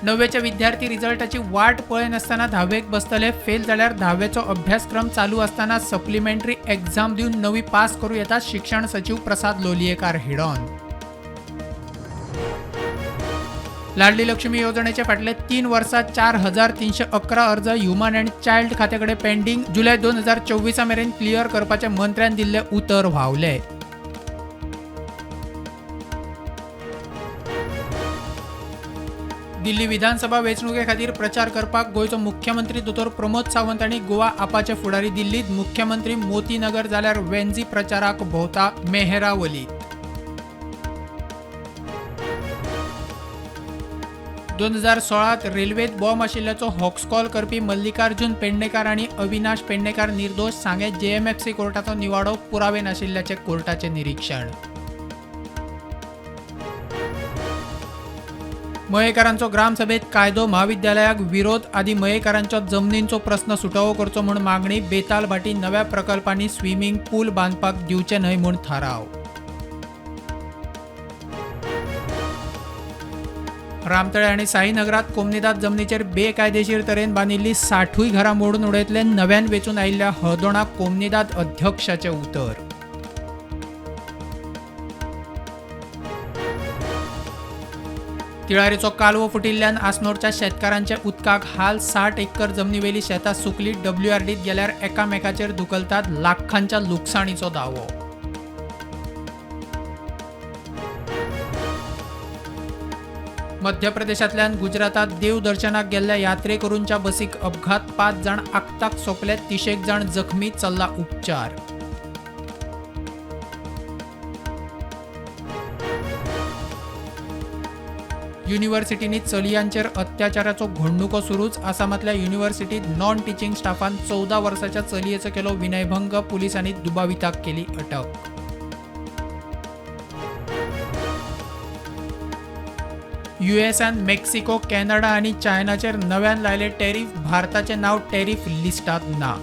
णव्वेचे विद्यार्थी रिजल्टाची वाट पळयनासतना धावेक बसतले. फेल जाल्यार धावेचो अभ्यासक्रम चालू आसतना सप्लिमेंटरी एक्झाम दिवन नवी पास करूं येता. शिक्षण सचिव प्रसाद लोलयेकार हिडॉन. लाडली लक्ष्मी येवजणेचे फाटले 3 वर्सां 4311 अर्ज ह्युमन अँड चायल्ड खात्याकडे पेंडींग. जुलय 2024 मेरेन क्लियर करपाचे मंत्र्यान दिल्ले उतर व्हांवले. दिल्ली विधानसभा वेंचणुके खातीर प्रचार करपाक गोंयचो मुख्यमंत्री दोतोर प्रमोद सावंत आनी गोवा आपाचे फुडारी दिल्लीत. मुख्यमंत्री मोतीनगर जाल्यार वेंझी प्रचाराक भोंवता मेहरावलीत. 2016 रेल्वेत बॉम्ब आशिल्ल्याचो हॉक्सकॉल करपी मल्लिकार्जुन पेडणेकार आनी अविनाश पेडणेकार निर्दोष. सांगें जेएमएफसी कोर्टाचो निवाडो पुरावे नाशिल्ल्याचें कोर्टाचें निरीक्षण. मयेकारांचो ग्रामसभेत कायदो म्हाविद्यालयाक विरोध. आदी मयेकारांच्या जमनींचो प्रस्न सुटावो करचो म्हूण मागणी. बेतालभाटी नव्या प्रकल्पांनी स्विमींग पूल बांदपाक दिवचे न्हय म्हूण थाराव. रामतळे आनी साईनगरात कोमनिदाद जमनीचेर बेकायदेशीर तरेन बांदिल्ली 60 घरां मोडून उडयतले. नव्यान वेंचून आयिल्ल्या हळदोणा कोमनिदाद अध्यक्षाचें उतर. तिळारीचो कालवो फुटिल्ल्यान आसनोरच्या शेतकारांचे उदकाक हाल. 60 एकर जमनीवेली शेतां सुकली. डब्ल्यूआरडीत गेल्यार एकामेकाचेर धुकलतात. लाखांच्या लुकसाणीचो दावो. मध्य प्रदेशांतल्यान गुजरातात देवदर्शनाक गेल्ल्या यात्रेकरूंच्या बसीक अपघात. 5 जाण आक्ताक सोंपले, 30 जाण जखमी. चल्ला उपचार. युनिव्हर्सिटींनी चलयांचेर अत्याचाराचो घडणुको सुरूच. आसामांतल्या युनिव्हर्सिटीत नॉन टिचींग स्टाफान 14 वर्साच्या चलयेचो केलो विनयभंग. पुलिसांनी दुबाविताक केली अटक. युएसान मेक्सिको, कॅनडा आनी चायनाचेर नव्यान लायले टॅरीफ. भारताचें नांव टॅरीफ लिस्टांत ना.